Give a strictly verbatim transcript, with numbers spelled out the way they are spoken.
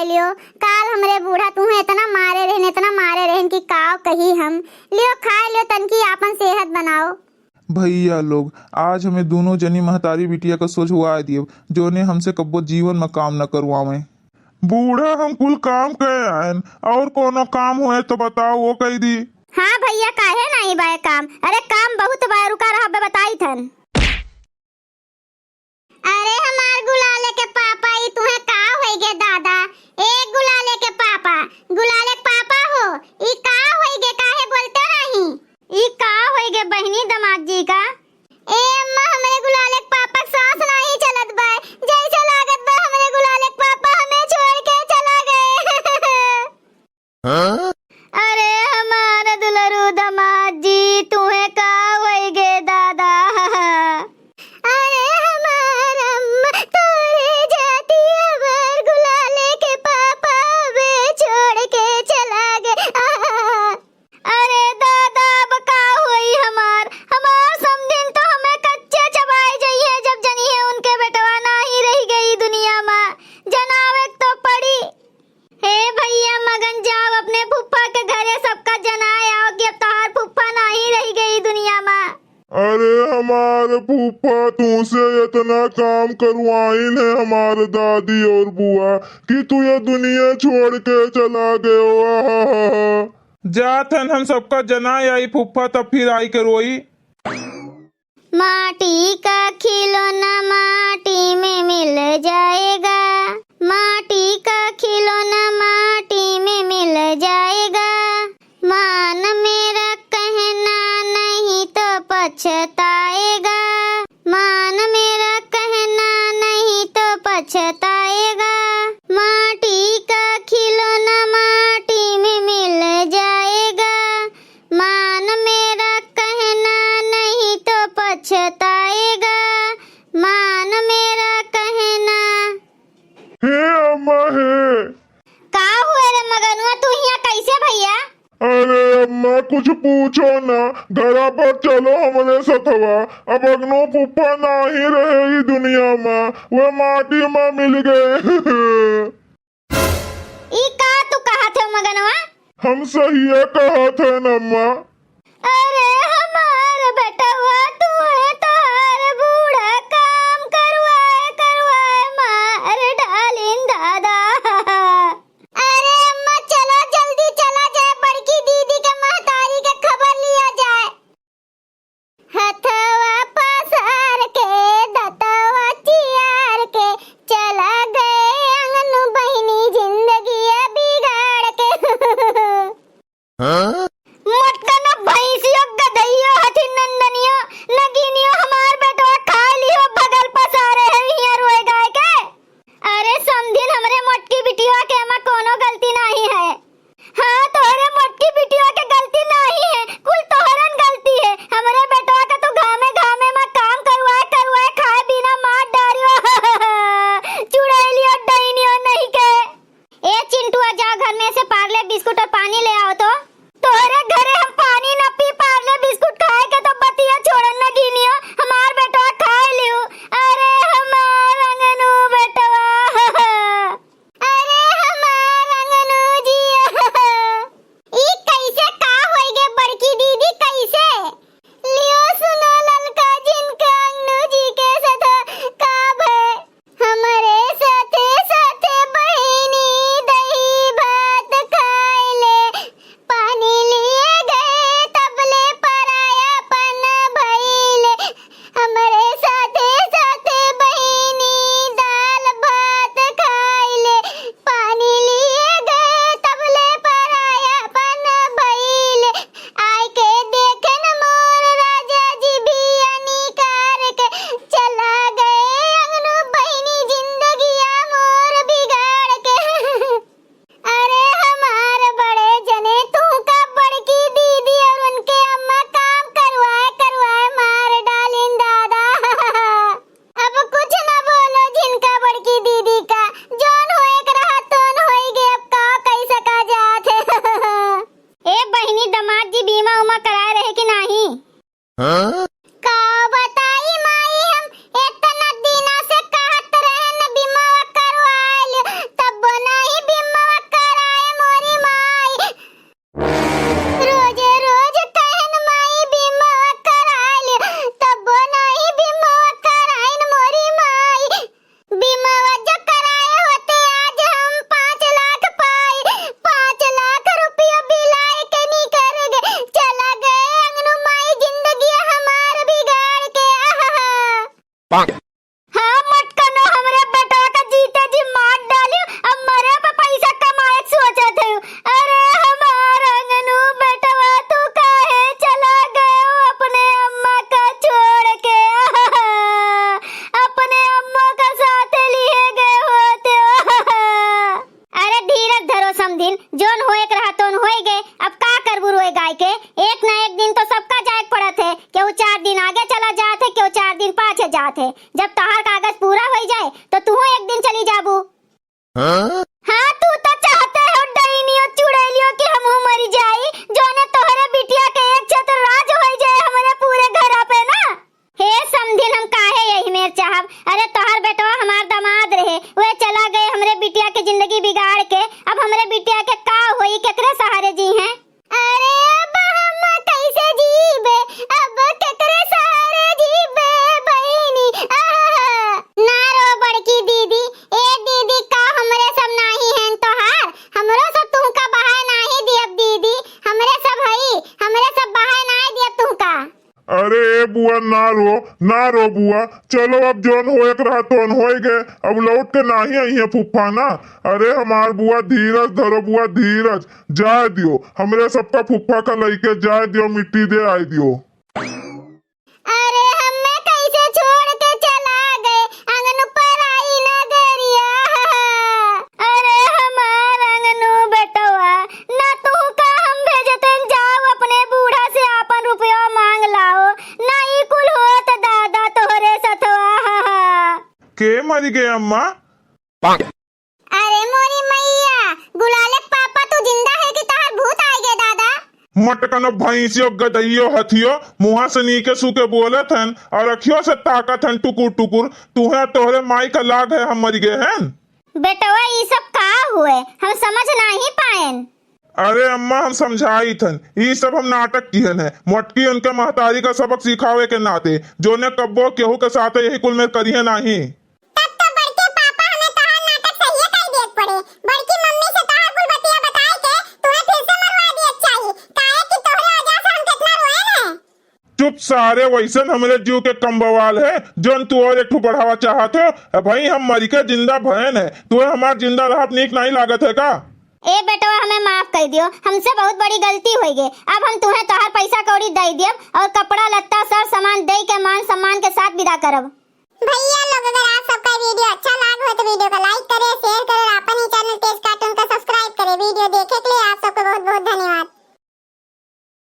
लियो, काल हमरे बूढ़ा तुहें इतना मारे रहन, इतना मारे रहन कि काव कही हम। लियो, खाए लियो, तनकी आपन सेहत बनाओ। भइया लोग, आज हमें दुनों जनी महतारी बिटिया का सोझवाए दियब, जोने हमसे कब्बो जीवन में काम न करवावें। बूढ़ा हम कुल काम कहे आएन, और कोनो काम होए तो बताओ, वो कही दी। हाँ भइया, काहे नाहीं बाए काम? अरे काम बहुत बाए, रुका रहा, बे बताई थन। अरे हमार गुलाले के पापा, ई तुहें का होई गे दादा? ए गुलाले के पापा, गुलाले के पापा हो, ई का होई गे, काहे बोलते नहीं? ई का होई गे बहिनी दमाद जी का? ए अम्मा, हमरे गुलाले के पापा के सांस नहीं चलत बा, जैसे लागत बा हमरे गुलाले के पापा हमें छोड़ के चला गए। अरे हमार दुलरू दमाद जी, तुहें का होई गे दादा? अरे हमार अम्मा, तोरे जाती हमार गुलाले के पापा हमें छोड़ के चला गए। अरे दादा, अब का होई हमार? हमार समधिन तो हमें कच्चे चबाए जइहें, जब जनिहें उनके बेटवा नाही रहि गई दुनिया मा। जनावे के तो पड़ी। हे भइया, मगन जाओ अपने फूफा के घरे, सबका जनाए आओ कि अब तोहार फूफा नाही रहि गई दुनिया मा। अरे हमार फूफा, तुमसे इतना काम करवाइन है हमार दादी और बुआ कि तू ये दुनिया छोड़ के चला गयो। आहाहा। जात हन हम सबका जनाए आई फूफा, तब फिर आई के रोई। माटी का खिलौना माटी में मिल जाएगा, माटी का खिलौना माटी में मिल जाएगा। मान मेरा कहना नहीं तो पछताएगा, मान मेरा कहना नहीं तो पछताएगा। माटी का खिलौना माटी में मिल जाएगा, मान मेरा कहना नहीं तो पछताएगा, मान मेरा कहना। हे अम्मा हे। का हुए रे मगनुआ, तू हियां कैसे भइया? अरे अम्मा, कुछ पूछो ना, घरा पर चलो हमरे सथवा। अब अगनो फूफा नाही रहे ई दुनिया मा, वे माटी मा मिल गए। ई का तू कहत है मगनवा? हम सहिए कहत है अम्मा। अरे हमार बेटवा, तू है तोहार बूढ़ा काम करवाए करवाए मार डालिन दादा। अरे अम्मा, चलो जल्दी चला जाए, बड़की दीदी के महतारी के खबर लिया जाए। हथवा पसार के, दतवा चियार के, चला गए अंगनू बहिनी जिंदगिया बिगाड़ के। हाँ? मटकना भैंसिया दिन जौन होए के रहा तौन होए गए, अब का करबू रोए गाय के? एक ना एक दिन तो सबका जाए के पड़त है, केहू चार दिन आगे चला जात है, केहू चार दिन पाछे जात है। जब तोहार कागज पूरा होई जाए तो तूहू एक दिन चली जाबू। हाँ? हाँ, तू तो चाहते हो डैनियो चुड़ैलियो कि हमहू मरी जाई, जौने तोहरे बिटिया के एक छत्र राज होई जाए हमरे पूरे घरा पे ना। हे समधिन, हम काहे यही मेर चाहब? अरे तोहार बेटवा हमार दामाद रहे, वे चला गए हमरे बिटिया के जिंदगी बिगाड़ के। अब हमरे बिटिया के का होई, केकरे सहारे जी हैं? अरे अब हम कैसे जीबे, अब केकरे सहारे जीबे बहिनी? आहा! ना रो बड़की दीदी, ए दीदी का हमरे सब नाही हैं तोहार? हमरो सब तुहका बहाए नाही दियब दीदी, हमरे सब हई, हमरे सब बहाए नाही दियब तुहका। अरे ए बुआ, ना रो, ना रो बुआ। चलो, अब जौन होए के रहा तौन होए गए, अब लौट के नाही अइहें फूफा ना। अरे हमार बुआ, धीरज धरो बुआ, धीरज। जाए दियो, हमरे सबका फूफा का लइके जाए दियो, मिट्टी दे आए दियो। अरे हमें कैसे छोड़ के चला गए, अंगन पर आई नगरिया। अरे हमार अंगनू बेटवा, ना तू का हम भेजतन, जाओ अपने बूढ़ा से आपन रुपयो मांग लाओ, ना ई कुल होत दादा तोहरे सथवा। के मरि गए अम्मा? अरे मोरी मैया, गुलाले के पापा तू जिंदा है कि तहार भूत आए गए दादा? मटकनो भैंसियो, गदइयो, हथियो, मुँहा से नीके सूके बोलत हन और अखियों से ताकत हन टुकुर टुकुर। तुहे तोहरे माई का लाग है, हम मरि गए हन। बेटवा, ई सब का हुए, हम समझ नाही पाएन। अरे अम्मा, हम समझाइत हन, ई सब हम नाटक किहन है। मोटकी उनके महतारी का सबक सिखावे के नाते, जोने कब्बो केहू के साथे यही कुल में करिहे नाही। तब तो बड़के पापा हमें तोहार नाटक सहिए कह दिए पड़े। बड़की मम्मी से तोहार कुल बतिया बताए के तुहे फिर से मरवा दिए चाहिए, काहे कि तोहरे वजह से हम कितना रोए हैं। चुप सारे, वैसन हमरे जीव के कम बवाल है, जौन तू और एक ठो बढ़ावा चाहत हो। ए भाई, हम मरि के जिंदा भयन है, तुहे हमार जिंदा रहब नीक नहीं लागत है का? ए बेटवा, हमें माफ कर दियो, हमसे बहुत बड़ी गलती हो गई। अब हम तुहे तोहार पैसा कौड़ी दे दियब और कपड़ा लत्ता सर सामान दे के मान सम्मान के साथ विदा करब। भैया लोग, अगर आप सबका वीडियो अच्छा लाग हो तो वीडियो को लाइक करें,